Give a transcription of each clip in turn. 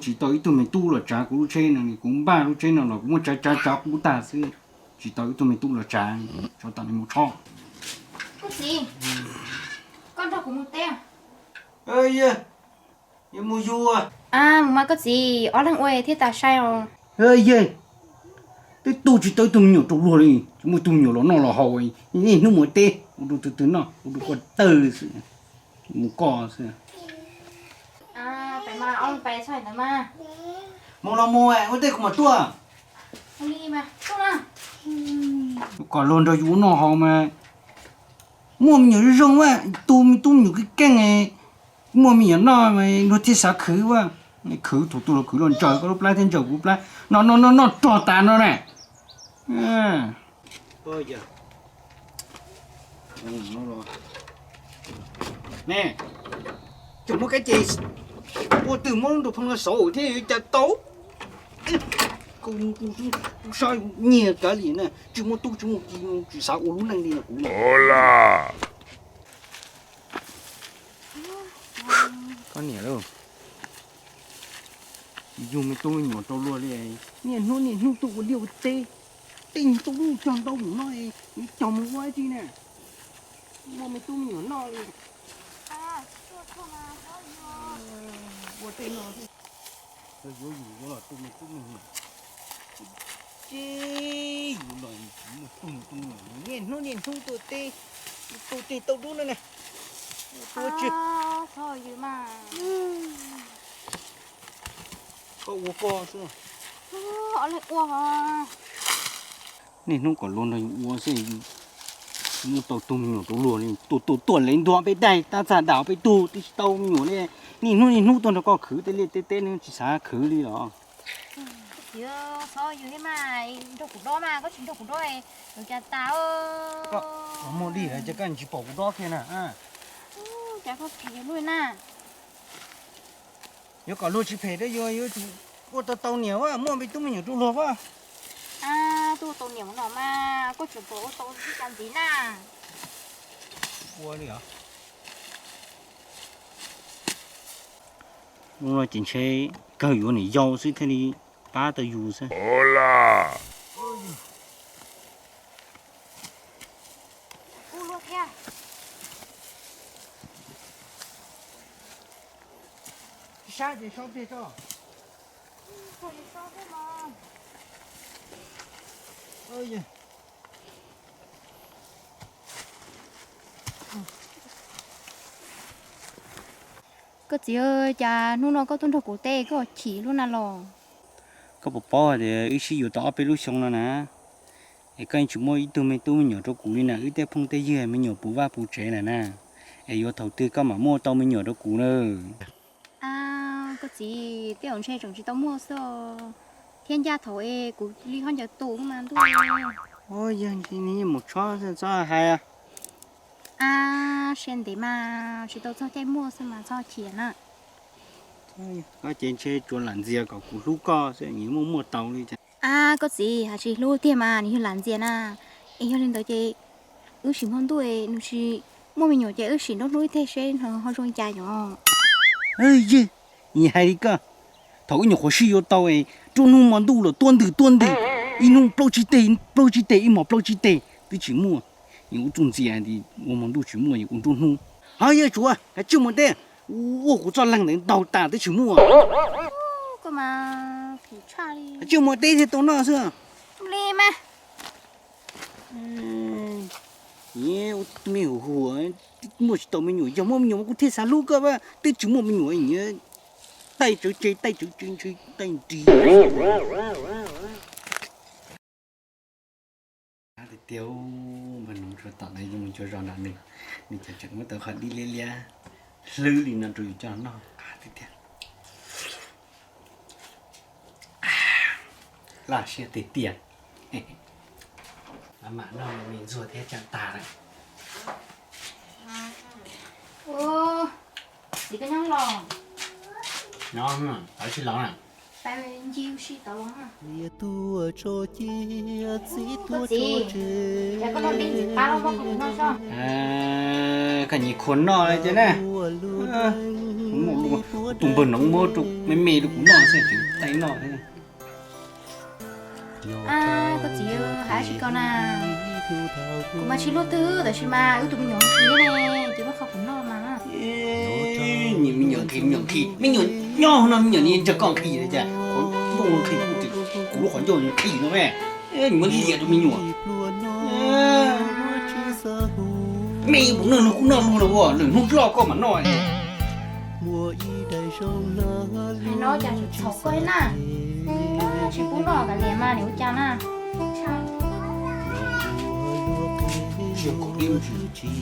Tsis tau ib tug me tub los tsav kuv lub tsheb no, kuv npaj lub tsheb no los kuv muab tsav tsav tsav qub tag xwb, tsis tau ib tug me tub los tsav, tsov tom no mus tshob. Koj txiv, koj nrog kuv mus teb. Yog mus yug. Mus mas koj txiv, ob leeg ua thiaj tas sai os. Yog, twb tu tsis tau ib tug me nyuam rau luag li, tsis muaj ib tug me nyuam los noj los haus, niaj hnub mus teb, ua rau twg twg noj, ua rau koj tawg xwb, mus koj xwb. Mus los mus, ua ntej kuv mam tuaj. Kom luag nrog yus ua noj haus mas muaj me nyuam zoo zoo a, tu me tub me nyuam keej keej, muaj me nyuam noj luag thiaj xav khwv a. Khwv thaum twg los khwv los ntsaws koj lub plab thiab ntsaws kuv lub plab no, noj noj noj rog tas no na. Ne, tseem muaj kab ces ua twg muab lub nrug phoo no saud thiab yuav cas tau. Kuv saib nyiag kav liam na, tsis muaj tub tsis muaj ki, tsis xav ua lub neej li no kuv. Koj niam lauj, yug me tub me nyuam rau luag li, niaj hnub niaj hnub tuaj ua liaj ua teb, tej tub lub cog ntau mus no, cog mus ua dab tsi na, muaj me tub me nyuam noj li. Ua tej no xwb, yuav yus yuav los tu me tub me nyuam, ces yus los tsis muaj tub me tub me nyuam, niaj hnub niaj hnub tuaj teb, tu tej tauj dub no na, tuaj tsis. Koj ua koj xwb. Niaj hnub kom luag nrog yus ua xwb, muab tau tug me nyuam rau luag li, tuaj tuaj tuaj lev ntua peb daig tab txag dam peb tug twb tsis tau me nyuam li. Niaj hnub niaj hnub tuaj nrog koj khwv tej liaj tej teb ne tsis xav khwv li los. Txiv, txhob yus thiab mas, nrog kuv dob mas, koj tsis nrog kuv dob, yuav cas tas. Koj muaj dij lawm ces koj tsis pom kuv dob kiag na. Cas koj phem luaj na. Yuav kom luag tsis phem rau yus, yuav tsum ua tau tau niam, muaj me tub me nyuam rau luag as. Tuaj tau niam no mas koj tseem pom ua tau ib cas ntxiv na. Ua li os. Hnub no ces ntshe kawg yuav niam yau xwb thiaj li pab tau yus xwb. Sab ces sau pliag tso. Koj txiv, cas hnub no koj tuaj nrog kuv teb koj chim luaj na los? Koj puas paub hais tias wb sib yuav tau ob peb lub xyoo no na, es koj yeej tsis muaj ib tug me tub me nyuam rau kuv li na, wb tej phooj tej ywg me nyuam puv vaj puv tsev lawm na, es yuav thaum twg koj mam muaj tau me nyuam rau kuv na. Koj txiv, tej zaum ntshe tseem tsis tau muaj xwb os, thiab ncaj thaum es kuv li khaub ncaws tu mas ntuj. Yog ntshe nws yeej mus tshob xwb txhob hais. Ab, siab ntev mas tsis tau txog caij muaj xwb mas txhob chim na. Koj ces ntshe tsuas lam ntxias kom kuv hlub koj xwb, nyias muaj muaj tau li cas. Ab, koj txiv, hais tsis hlub tiag mas nws yog lam ntxias na. Es yog li ntawd ces wb sim hmo ntuj nws tsis muaj me nyuam ces wb sim nruab hnub ib teg seb ho zoo li cas yom. Yog, nws hais li koj, thaum wb nyuam qhuav sib yuav tau, nruab hnub hmo ntuj los tuab ntwg tuab ntwg, ib hnub plaub tsib teg plaub tsib teg, ib hmos plaub tsib teg twb tsis muaj. Nyias ua txuj ntxias tias ua hmo ntuj tsis muaj, nyias ua nruab hnub. Ho yog tsuav hais tsis muaj teb, ua kuv txoj leeg ntawd ntaug tas twb tsis muaj. Koj mas phim tshaj li. Tsis muaj teb thiaj tau noj xwb. Li mas. Ua me huam huam, muaj tsis tau me nyuam, yog muaj me nyuam mas kuv thiaj xav hlub koj, twb tsis muaj me nyuam, taij tsawv tse taij tsawv tse ntshe taij nrig. Qab tiag tiag, npawg Noov Tsua tom ntawd yeej mus cuag zos nram nws, nws ces tseem muab tau qhov dib liab liab hlwb li no rau yus coj noj, qab tiag tiag. Laj siab tiag tiag. Mam noj me ntxuag thiab tseem tag lawm. Txiv, koj nyob los? Nyob, tawv tsis los na. Tawv ncig si tod los. Koj txiv, cas koj noj dib ntxiv qab los muab qhov kuv noj tso. Koj nyiam khuav noj li tias na. Muaj lus Tus npawg no muab rau me me rau kuv noj xwb, tseem taij noj thiab. Koj txiv, hais tsis koj na, kuv mas tsis luaj twg tab sis mas wb tus me nyuam nqhis ne, ces muab qhov kuv noj mas. Me nyuam nqhis, me nyuam nqhis, me nyuam nyob no me nyuam ntsag koj nqhis li cas? Qhov ntuj nqhis, kuv lub qhov ncauj nqhis no me, muab liam rau me nyuam. Me puas noj luag kuj noj luag los ua, lwm hnub loj koj mam noj. Hais no cas txhaum koj thiab na, tsis pub noj kav liam mas nws ua cas na. Tsis kom dib ntsis,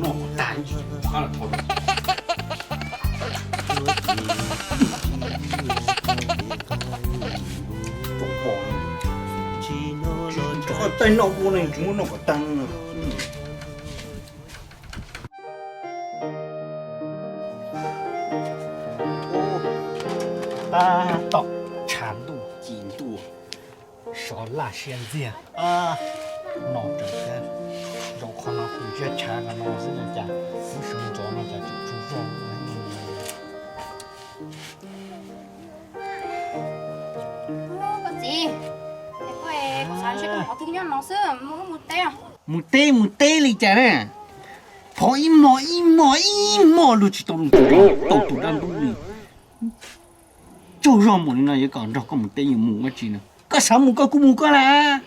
noj kom tag, rov qab noj ua no tsis muab noj kom tag. Tab tom tshav ntuj ci ntuj, sov laj siab ntxiag. Noj tso thiab, zaum qhov no kuv ntsiab tshav no xwb no cas, lub sij hawm no cas tseem tsaug zog. Koj txiv, koj xav ntshe koj tus nyob no xwb, mus wb mus teb. Mus teb mus teb li cas na? Phov ib hmos ib hmos ib hmos luag tsis tau, tau tus dab ntub li. Tsaug zog mus li no yuav kom nrog koj mus teb yuav mus ua tsi no? Koj xav mus koj kuj mus koj las.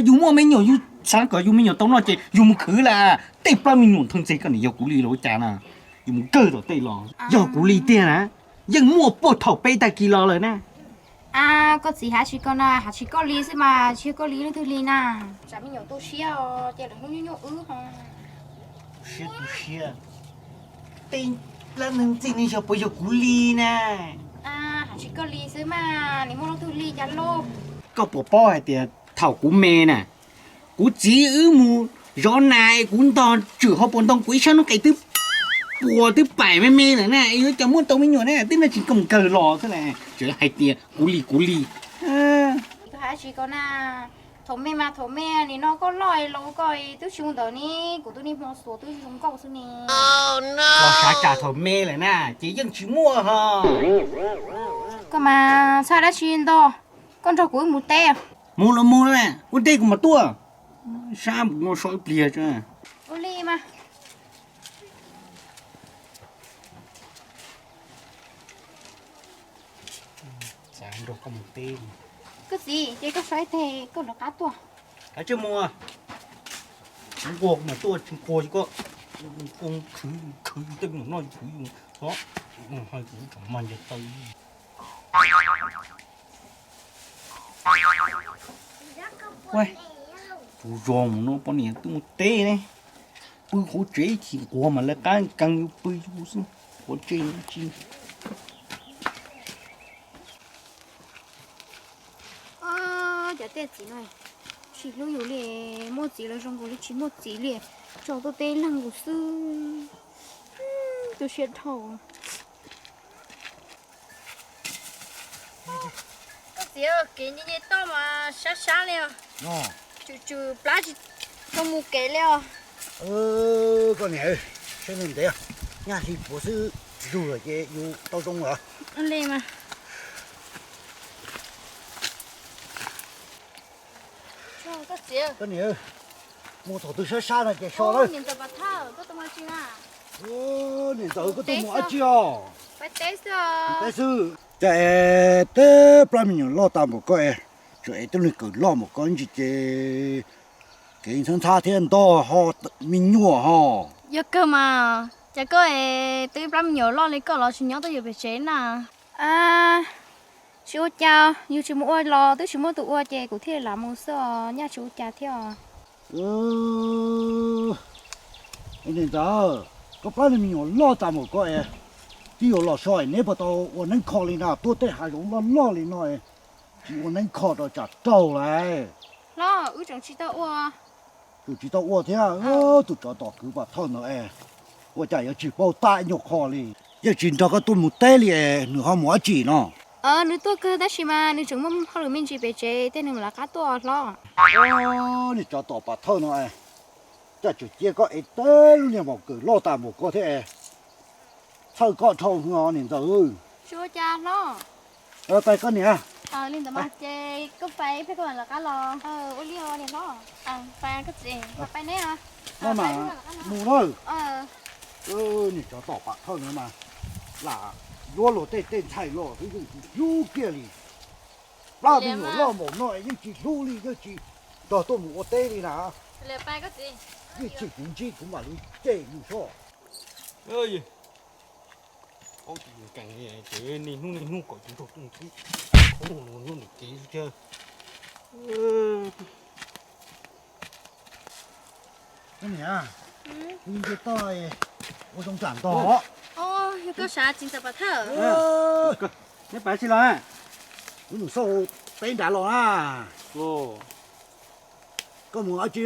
Yus muaj me nyuam yus xav kom yus me nyuam tau noj ces yus mus khwv las. Tej plab me nyuam nthawj ntxeg koj nim yog kuv li los ua cas na? Yus mus kawg tom tej los yog kuv li tiag na. Yeej muaj puag thaum peb tag kis los lawm na. Koj txiv hais tsis koj na, hais tsis koj li xwb mas tsis yog koj li leej twg li na. Tsam me nyuam tu siab os, ces lawv hnub nyoog nyoog wb ho. Tu siab tu siab, tej plab neeg txij neeg xyov puas yog kuv li na. Hais tsis koj li xwb mas, nws muaj leej twg li cas lauj? Koj puas paub hais tias thaum kuv me na, kuv txiv wb mus zov nas, kuv ntog tswm hauv paus ntoo kuv ib sab hnub qes twb puas twb paim me me lawm na, yuav cas muaj tau me nyuam na, twb noj tsis koom kawg los xwb na, tseem hais tias kuv li kuv li. Koj hais tsis koj na, thaum me mas thaum me, nim no koj loj los koj twb tsis ua ntawd ne, kuv tus niag hmo xuas twb zoo nkauj xwb ne. Los xav tsam thaum me lawm na ces yeej tsis muaj ho. Koj mas txhaj dab tsi ntog, koj nrog kuv wb mus teb. Mus los mus, ua ntej kuv mam tuaj. Sab mus no so ib pliag tso. Ua li mas. Xav nrog koj mus teb. Koj txiv, ces koj so ib teg koj rov qab tuaj. Kav tsij mus, nquag kuv mam tuaj, tsis nquag koj, khwv khwv tej me nyuam noj khwv yus txhob hais kuv tseem mag ncaws taw. Tsaug zog mus no poj niam twb mus teb ne, pw hauv tsev ib chim nquag mas lawv qab nkees yuav pw yus xwb, quav ntsej tsi. Cov tej txiv no tsis hlub yus li, muaj txiv los zoo nkaus li tsis muaj txiv li, tso tuaj teb leeg nkaus xwb. Tu siab dhau. Koj txiv, kev nce nce toj mas sab sab li os. Tswm tswm plab tsis tau mus kev li os. Koj niam, saib ntev ntev, nyaj hli puav xwb, zug lawm ces yus tau zoo lawm. Li mas. Koj niam, mus thaum twg sab sab no ces so lawm. Niam ntxawm, koj tuaj mus dab tsi os? Teb xwb. Cas es teb plab me nyuam loj tas npaum koj es, tsuas es tub neeg kawm loj npaum koj ntsis ces kev ntxhab ntxhab thiab ntog ho me nyuam ho. Yog kawg mas, cas koj es teb plab me nyuam loj li koj los tsis nyob tuaj yus pem tsev na? Tsis ua cas, yus tsis mus ua los twb tsis muaj tus ua ces kuv thiaj li lam mus xwb os, nyaj tsis ua cas thiab os. Niam ntxawm, koj plab me nyuam loj tas npaum koj es, twb yuav los so es neb puas tau ua neeb kho li na, tuaj tej hav zoov loj loj li no es tsis ua neeb kho rau tsam raug lawm. Hlob, wb tseem tsis tau ua. Tseem tsis tau ua thiab, tus tsov tom kwv Pam Thawj ntawd es ua cas yuav tsis paub tab nyuag qho li. Yeej tsis nrog koj tuaj mus teb li es nws ho mus dab tsi no? Nws tuaj kawg tab sis mas nws tseem muaj hauj lwm me ntsis pem tsev thiab, nws mam rov qab tuaj hlob. Niag tsov tom Pam Thawj no, cas tseem cia koj es teb lub niag maum kawm loj tas npaum koj thiab es. Txhawj koj dhau no niam ntxawm. Tsis ua cas hlob. Pais koj niam. Li ntawd mas ces koj pais peb koj lawv qab los. Ua li niam hlob. Pais neb. Mus na. Niam cov tom pam thawj no mas lam yuav luag tej tej ntxhais los twb yeej tsis hlub kiag li. Plab me nyuam loj npaum no yeej tsis hlub li, yeej tsis nrog tuaj mus ua teb li na. Yeej tsis kuv ntsib kuv mam li cem nws soj. Ces niaj hnub niaj hnub kom tus nraug tuaj ntsib khoob hnub nws kev xwb thiab. Niam, kuv nce toj ua zoo tsam ntog. Yog koj sav tsis ntxawm pam thawj. Neb pais tsis los? Kuv mus xauj teb nrad los na. Koj mus dab tsi?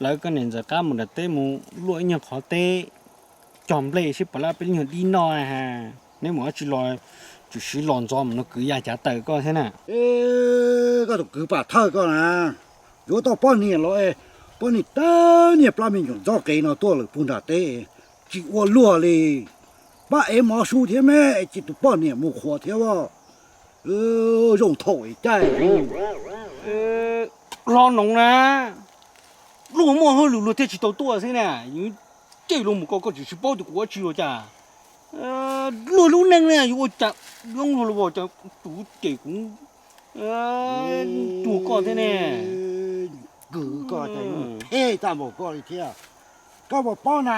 Lawv koj niam ntxawm qab mus nram teb mus luaj ib nyuag qhov teb cog nplej seb puas lab peb nyuag dib noj na. Neb mus dab tsi los, tsuas siv los ntxov mus no kwv ya cav taws koj thiab na. Koj tus kwv pam thawj koj na, yuav tau poj niam los, poj niam tag niag plab me nyuam ntxoj qev no tuaj lawm puag nram teb, tsis ua luag li. Pab ev mov su thiab me, ces tus poj niam mus qhuas thiab. Zoo thaum caij. Hlob Noov na, luag muaj hauj lwm luag thiaj tsis tau tuaj xwb na. Yus caij luag mus ko koj tsis sib paub tias kuv ua tsi ua cas. Luag lub neej ne yuav ua cas, luag luag cas tus cem kuv, cuag koj thiab ne. Kwv koj cas yuav thej tag npaum koj li thiab. Koj puas paub na,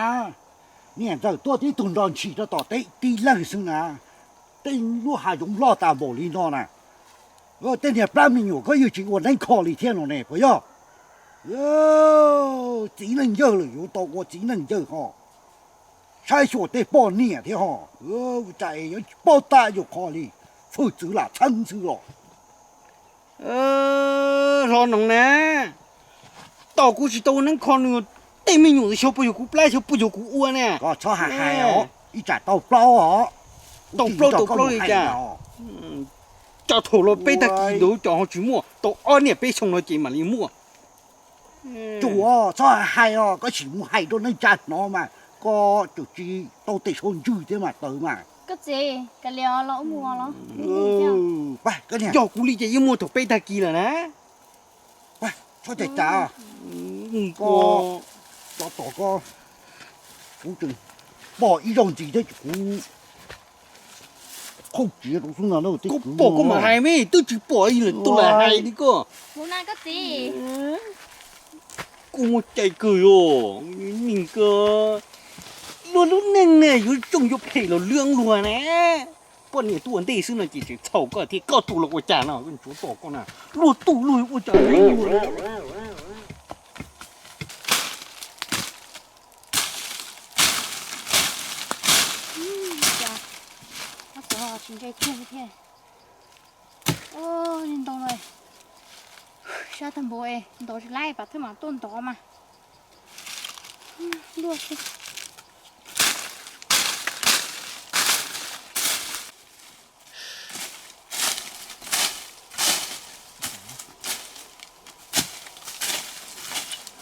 niam ntxawm tuaj tib tug nrog ntshis rau tom teb tib leeg xwb na. Tej lub hav zoov loj tas npaum li no na, tej niag plab me nyuam koj yeej tsis ua neeb kho li thiab no ne puas yog? Txiv neej yawg lawm yuav tau ua txiv neej yawg ho, saib xyuas tej poj niam thiab ho. Cas yuav tsis paub tab yuav qho li, fwj txwv lam txheeb xwb los. Hlob Noov na, tos kuv tsis tau ua neeb kho nws, tej me nyuam xyov puas yog kuv plab xyov puas yog kuv ua ne. Koj txhob hais hais os, ib tsam tau plaub os. Tau plaub tau plaub li cas? Cov thaum los peb tag kis ntawd cov ho tsis muaj, tau ob niam peb xyoo no ces mam li muaj. Tsuas txhob hais os, koj sim mus hais rau neej tsa hnov mas koj tseem tsis tau tej suab ntswg thiab mas tawv mas. Koj txiv, kav liam los ua mus los. Yog kuv li ces yeej muaj thaum peb tag kis lawm na. Txhob cais cas, koj, cov tom koj, kuv tseem pom ib zaug ntxiv thiab kuv qhauj tsiav rau xwb no. Koj pom koj mam hais me, twb tsis pom ib leeg twg lam hais li koj. Kuv muaj cai kawg yog, nws koj, luag lub neej ne yuav tsooj yuav phem los lwj luag ne. Poj niam tuaj ua ntej xwb no ces tseem txhaum koj thiab, koj tus los ua cas no, koj tsuav tom koj na, luag tus luag ua cas. Tsis ntse kiag thiab. Ntau lawm, sab tag npaum es ntov tsis laib, pam thawj mam tuaj ntov mas. Luaj xwb.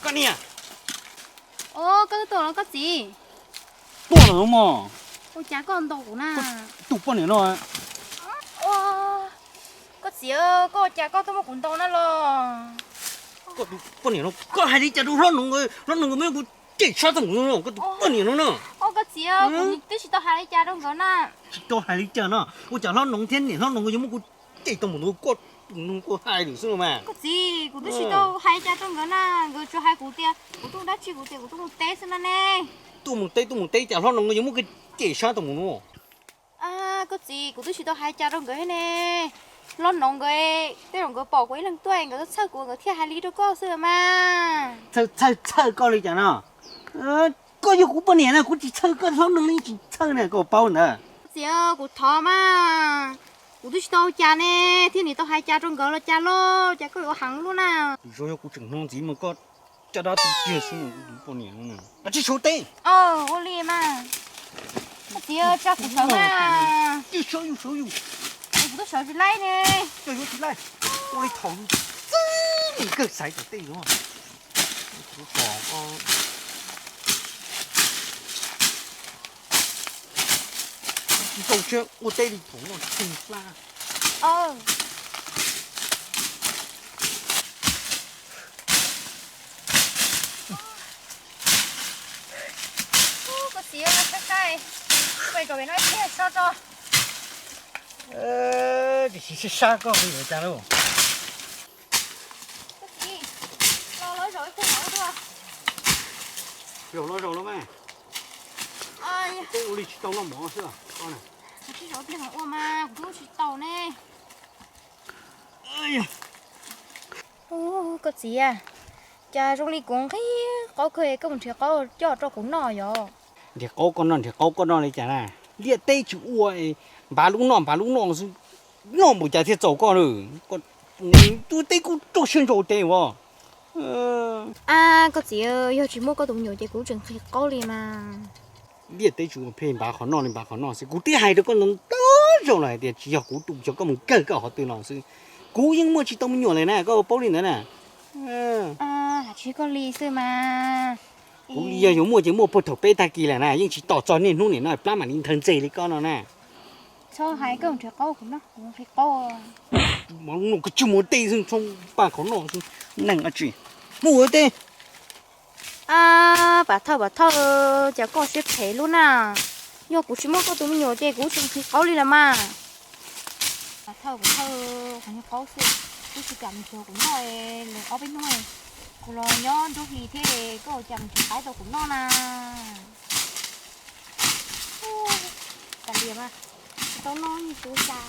Koj niam. Os, koj twb tuaj los koj txiv? Tuaj lawm mog. Ua cas koj ntaus kuv na? Tus poj niam no. Koj txiv, koj ua cas koj tuaj muab kuv ntaus na los? Koj tus poj niam no, koj hais li cas rau hlob Noov, hlob Noov nkawd muab kuv cem sab tag npaum no, koj tus poj niam no na. Os, koj txiv, kuv twb tsis tau hais li cas rau nkawd na. Tsis tau hais li cas no, ua cas hlob Noov thiab niam hlob Noov nkawd yuav muab kuv cem tag npaum no, koj, kuv hais lawm xwb los mas. Koj txiv, kuv twb tsis tau hais li cas rau nkawd na, nkawd tsuas hais kuv tias kuv tuaj mus dab tsi, kuv tias kuv tuaj mus teb xwb na ne. Tuaj mus teb, tuaj mus teb, cas hlob Noov nkawd yuav muab kuv cem sab tag npaum no? Koj txiv, kuv twb tsis tau hais li cas rau nkawd thiab ne. Hlob Noov nkawd, tej zaum nkawd pom kuv ib leeg tuaj, nkawd txhawj kuv, nkawd thiaj hais li rau koj xwb mas. Txhawj, txhawj, txhawj koj li cas no? Koj yog kuv poj niam na, kuv tsis txhawj koj, hlob Noov li tsis txhawj na, koj paub ntawd. Koj txiv, kuv thov mas, kuv twb tsis tau ua cas ne, thiaj nim tau hais li cas rau nkawd los cas lauj, cas koj yuav ua heev luaj na. Zoo yog kuv tseem hnov ntxiv mas koj caj dab tu kiag xwb, kuv tus poj niam no na. Tsis sawv teb. Ua li mas. Koj txiv, tsa kuv sawv mas. Yus sawv, yus sawv, yus. Kuv twb sawv tsis laib ne. Koj yuav tsis laib. Ua li thaum txwb nim kawg xaiv tom tej no. Kuv pom koj. Tsis tau siab ua teb li thaum no tsis tau plab. Koj txiv, saib saib, pem rau pem no ib pliag so tso. Tiam sis sab sab koj yuav cas lauj? Koj txiv, los lov zaum ib pliag mov dua. Zaum los zaum los mas. Peb ua li tsis tau noj mov xwb koj na. Tsis zaum ib pliag mov ua mas kuv twb tsis tau ne. Ub, koj txiv a, cas zoo li kuv nqhis qaub kawg, koj mus nrhiav qaub coj rau kuv noj yom? Nrhiav qaub koj noj, nrhiav qaub koj noj li cas na? Liaj teb tsis ua, npav lub noj npav lub noj xwb, noj npaum cas thiaj txaus koj na? Tus teb kuj rau siab ntso tes as. A, koj txiv, yog tsis muaj koj tus me nyuam ces kuv tseem nqhis qaub li mas. Liaj teb tsis ua phem, npav qhov noj li npav qhov noj xwb, kuv twb hais rau koj ntau zaus lawm hais tias tsis yog kuv tus, tsis yog koj mus kawg koj qhov twg los xwb. Kuv yeej muaj tsis tau me nyuam lawm na, koj paub li ntawd na. Hais tsis koj li xwb mas. Kuv yog yuav muaj ces muaj puag thaum peb tag kis lawm na, yeej tsis tos txog niaj hnub nim no plab mam li nthawv ntxeg li koj no na. Txhob hais, koj nrhiav qaub kuv noj, kuv nqhis qaub. Mov lub noj koj tsis muaj teb xwb, txhob npaj qhov noj xwb, neeg dab tsi muaj ua teb. A, Pas Thawj, Pas Thawj, cas koj siab phem lub na? Yog kuv tsis muaj koj tus me nyuam ces kuv tsis nqhis qaub li los mas. Pas Thawj, Pas Thawj, qhov niag qaub xwb, twb tsis kam mus nrhiav kuv noj li ob peb hnub, kuv los nyob nruab hlis thiab koj cas mus nrhiav qaub rau kuv noj na. Ua cas liam mas tsis tau noj ib tug xya.